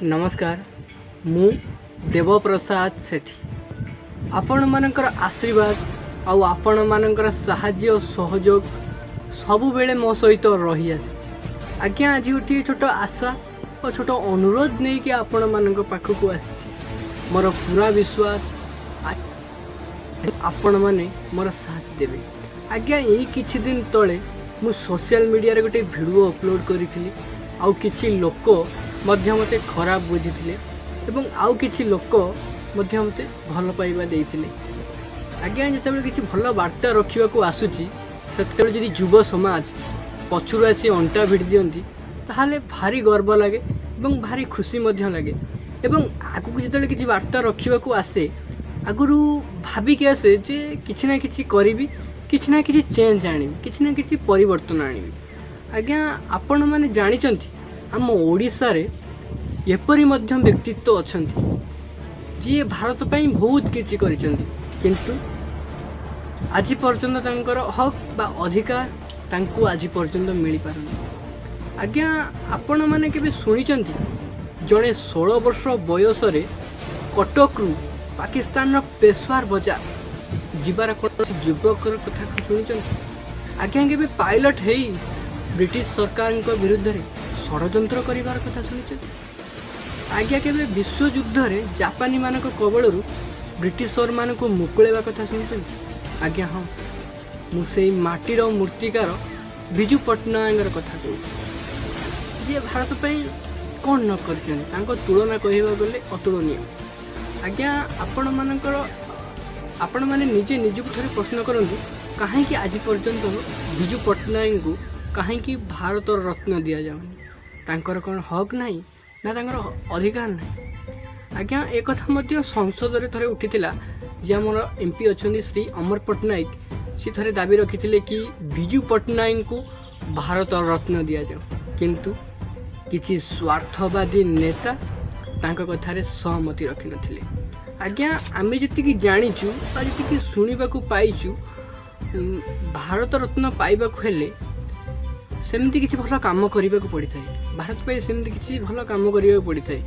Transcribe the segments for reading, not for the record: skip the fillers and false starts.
ନମସ୍କାର, ମୁଁ ଦେବପ୍ରସାଦ ସେଠୀ। ଆପଣମାନଙ୍କର ଆଶୀର୍ବାଦ ଆଉ ଆପଣମାନଙ୍କର ସାହାଯ୍ୟ ଓ ସହଯୋଗ ସବୁବେଳେ ମୋ ସହିତ ରହିଆସିଛି। ଆଜ୍ଞା, ଆଜି ଗୋଟିଏ ଛୋଟ ଆଶା ଓ ଛୋଟ ଅନୁରୋଧ ନେଇକି ଆପଣମାନଙ୍କ ପାଖକୁ ଆସିଛି। ମୋର ପୁରା ବିଶ୍ୱାସ, ଆପଣମାନେ ମୋର ସାଥ ଦେବେ। ଆଜ୍ଞା, ଏଇ କିଛି ଦିନ ତଳେ ମୁଁ ସୋସିଆଲ ମିଡ଼ିଆରେ ଗୋଟେ ଭିଡ଼ିଓ ଅପଲୋଡ଼ କରିଥିଲି। ଆଉ କିଛି ଲୋକ ମଧ୍ୟ ମୋତେ ଖରାପ ବୁଝିଥିଲେ ଏବଂ ଆଉ କିଛି ଲୋକ ମଧ୍ୟ ମୋତେ ଭଲ ପାଇବା ଦେଇଥିଲେ। ଆଜ୍ଞା, ଯେତେବେଳେ କିଛି ଭଲ ବାର୍ତ୍ତା ରଖିବାକୁ ଆସୁଛି, ସେତେବେଳେ ଯଦି ଯୁବ ସମାଜ ପଛରୁ ଆସି ଅଣ୍ଟା ଭିଡ଼ି ଦିଅନ୍ତି, ତାହେଲେ ଭାରି ଗର୍ବ ଲାଗେ ଏବଂ ଭାରି ଖୁସି ମଧ୍ୟ ଲାଗେ। ଏବଂ ଆଗକୁ ଯେତେବେଳେ କିଛି ବାର୍ତ୍ତା ରଖିବାକୁ ଆସେ, ଆଗରୁ ଭାବିକି ଆସେ ଯେ କିଛି ନା କିଛି କରିବି, କିଛି ନା କିଛି ଚେଞ୍ଜ ଆଣିବି, କିଛି ନା କିଛି ପରିବର୍ତ୍ତନ ଆଣିବି। ଆଜ୍ଞା, ଆପଣମାନେ ଜାଣିଛନ୍ତି, ଆମ ଓଡ଼ିଶାରେ ଏପରି ମଧ୍ୟ ବ୍ୟକ୍ତିତ୍ୱ ଅଛନ୍ତି, ଯିଏ ଭାରତ ପାଇଁ ବହୁତ କିଛି କରିଛନ୍ତି, କିନ୍ତୁ ଆଜି ପର୍ଯ୍ୟନ୍ତ ତାଙ୍କର ହକ୍ ବା ଅଧିକାର ତାଙ୍କୁ ଆଜି ପର୍ଯ୍ୟନ୍ତ ମିଳିପାରୁନି। ଆଜ୍ଞା, ଆପଣମାନେ କେବେ ଶୁଣିଛନ୍ତି, ଜଣେ 16 ବର୍ଷ ବୟସରେ କଟକରୁ ପାକିସ୍ତାନର ପେଶାୱାର ବଜାର ଯିବାର କୌଣସି ଯୁବକର କଥା ଶୁଣିଛନ୍ତି? ଆଜ୍ଞା, କେବେ ପାଇଲଟ ହେଇ ବ୍ରିଟିଶ ସରକାରଙ୍କ ବିରୁଦ୍ଧରେ ଷଡ଼ଯନ୍ତ୍ର କରିବାର କଥା ଶୁଣିଛନ୍ତି? ଆଜ୍ଞା, କେବେ ବିଶ୍ୱଯୁଦ୍ଧରେ ଜାପାନୀମାନଙ୍କ କବଳରୁ ବ୍ରିଟିଶରମାନଙ୍କୁ ମୁକୁଳେଇବା କଥା ଶୁଣିଛନ୍ତି? ଆଜ୍ଞା ହଁ, ମୁଁ ସେଇ ମାଟିର ମୂର୍ତ୍ତିକାର ବିଜୁ ପଟ୍ଟନାୟକଙ୍କର କଥା କହୁଛି, ଯିଏ ଭାରତ ପାଇଁ କ'ଣ ନ କରିଛନ୍ତି। ତାଙ୍କ ତୁଳନା କହିବାକୁ ଗଲେ ଅତୁଳନୀୟ। ଆଜ୍ଞା, ଆପଣମାନେ ନିଜେ ନିଜକୁ ଥରେ ପ୍ରଶ୍ନ କରନ୍ତୁ, କାହିଁକି ଆଜି ପର୍ଯ୍ୟନ୍ତ ବିଜୁ ପଟ୍ଟନାୟକଙ୍କୁ କାହିଁକି ଭାରତର ରତ୍ନ ଦିଆଯାଉନି? ତାଙ୍କର କ'ଣ ହକ୍ ନାହିଁ ନା ତାଙ୍କର ଅଧିକାର ନାହିଁ? ଆଜ୍ଞା, ଏକଥା ମଧ୍ୟ ସଂସଦରେ ଥରେ ଉଠିଥିଲା ଯେ ଆମର ଏମ୍ପି ଅଛନ୍ତି ଶ୍ରୀ ଅମର ପଟ୍ଟନାୟକ, ସେ ଥରେ ଦାବି ରଖିଥିଲେ କି ବିଜୁ ପଟ୍ଟନାୟକଙ୍କୁ ଭାରତର ରତ୍ନ ଦିଆଯାଉ। କିନ୍ତୁ କିଛି ସ୍ୱାର୍ଥବାଦୀ ନେତା ତାଙ୍କ କଥାରେ ସହମତି ରଖିନଥିଲେ। ଆଜ୍ଞା, ଆମେ ଯେତିକି ଜାଣିଛୁ ବା ଯେତିକି ଶୁଣିବାକୁ ପାଇଛୁ, ଭାରତ ରତ୍ନ ପାଇବାକୁ ହେଲେ ସେମିତି କିଛି ଭଲ କାମ କରିବାକୁ ପଡ଼ିଥାଏ। ଭାରତ ପାଇଁ ସେମିତି କିଛି ଭଲ କାମ କରିବାକୁ ପଡ଼ିଥାଏ।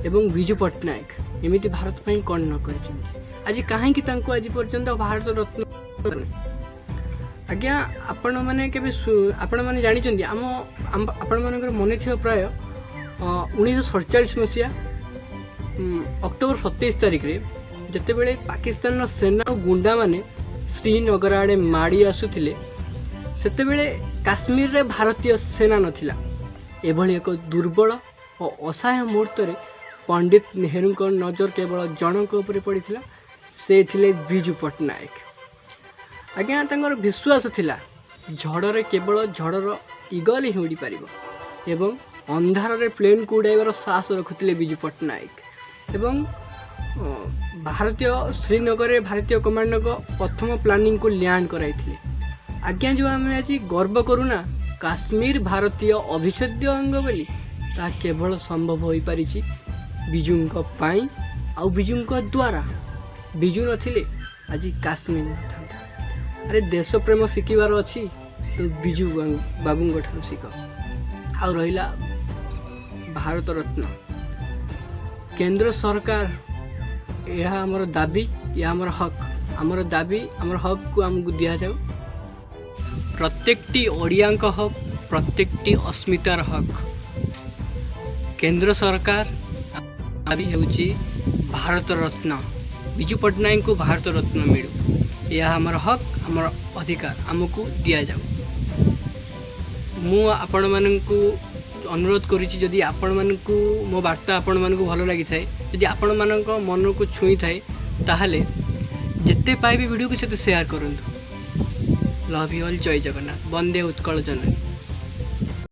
ଏବଂ ବିଜୁ ପଟ୍ଟନାୟକ ଏମିତି ଭାରତ ପାଇଁ କ'ଣ ନ କରିଛନ୍ତି? ଆଜି କାହିଁକି ତାଙ୍କୁ ଆଜି ପର୍ଯ୍ୟନ୍ତ ଭାରତ ରତ୍ନ? ଆଜ୍ଞା, ଆପଣମାନେ କେବେ ଆପଣମାନେ ଜାଣିଛନ୍ତି, ଆପଣମାନଙ୍କର ମନେ ଥିବ, ପ୍ରାୟ 1947 ମସିହା ଅକ୍ଟୋବର 27 ତାରିଖରେ ଯେତେବେଳେ ପାକିସ୍ତାନର ସେନା ଓ ଗୁଣ୍ଡାମାନେ ଶ୍ରୀନଗର ଆଡ଼େ ମାଡ଼ି ଆସୁଥିଲେ, ସେତେବେଳେ କାଶ୍ମୀରରେ ଭାରତୀୟ ସେନା ନଥିଲା। ଏଭଳି ଏକ ଦୁର୍ବଳ ଓ ଅସହାୟ ମୁହୂର୍ତ୍ତରେ ପଣ୍ଡିତ ନେହେରୁଙ୍କ ନଜର କେବଳ ଜଣଙ୍କ ଉପରେ ପଡ଼ିଥିଲା। ସେ ଥିଲେ ବିଜୁ ପଟ୍ଟନାୟକ। ଆଜ୍ଞା, ତାଙ୍କର ବିଶ୍ୱାସ ଥିଲା, ଝଡ଼ରେ କେବଳ ଝଡ଼ର ଇଗଲ ହିଁ ଉଡ଼ିପାରିବ ଏବଂ ଅନ୍ଧାରରେ ପ୍ଲେନ୍କୁ ଉଡ଼ାଇବାର ସାହସ ରଖୁଥିଲେ ବିଜୁ ପଟ୍ଟନାୟକ। ଏବଂ ଭାରତୀୟ ଶ୍ରୀନଗରରେ ଭାରତୀୟ କମାଣ୍ଡୋଙ୍କ ପ୍ରଥମ ପ୍ଲାନିଂକୁ ଲ୍ୟାଣ୍ଡ କରାଇଥିଲେ। ଆଜ୍ଞା, ଯେଉଁ ଆମେ ଆଜି ଗର୍ବ କରୁନା କାଶ୍ମୀର ଭାରତୀୟ ଅବିଚ୍ଛେଦ୍ୟ ଅଙ୍ଗ ବୋଲି, ତାହା କେବଳ ସମ୍ଭବ ହୋଇପାରିଛି ବିଜୁଙ୍କ ପାଇଁ ଆଉ ବିଜୁଙ୍କ ଦ୍ୱାରା। ବିଜୁ ନଥିଲେ ଆଜି କାଶ୍ମୀର ନଥାନ୍ତା। ଆରେ, ଦେଶପ୍ରେମ ଶିଖିବାର ଅଛି ତ ବିଜୁ ବାବୁଙ୍କ ଠାରୁ ଶିଖ। ଆଉ ରହିଲା ଭାରତ ରତ୍ନ, କେନ୍ଦ୍ର ସରକାର, ଏହା ଆମର ଦାବି, ଏହା ଆମର ହକ୍। ଆମର ଦାବି, ଆମର ହକ୍କୁ ଆମକୁ ଦିଆଯାଉ। ପ୍ରତ୍ୟେକଟି ଓଡ଼ିଆଙ୍କ ହକ୍, ପ୍ରତ୍ୟେକଟି ଅସ୍ମିତାର ହକ୍। କେନ୍ଦ୍ର ସରକାର ଦାବି ହେଉଛି ଭାରତ ରତ୍ନ, ବିଜୁ ପଟ୍ଟନାୟକଙ୍କୁ ଭାରତ ରତ୍ନ ମିଳୁ। ଏହା ଆମର ହକ୍, ଆମର ଅଧିକାର, ଆମକୁ ଦିଆଯାଉ। ମୁଁ ଆପଣମାନଙ୍କୁ ଅନୁରୋଧ କରୁଛି, ଯଦି ଆପଣମାନଙ୍କୁ ମୋ ବାର୍ତ୍ତା ଆପଣମାନଙ୍କୁ ଭଲ ଲାଗିଥାଏ, ଯଦି ଆପଣମାନଙ୍କ ମନକୁ ଛୁଇଁଥାଏ, ତାହେଲେ ଯେତେ ପାଇବେ ଭିଡ଼ିଓକୁ ସେତେ ସେୟାର କରନ୍ତୁ। Love you all. Jay Jagannath. Vande Utkal Janani.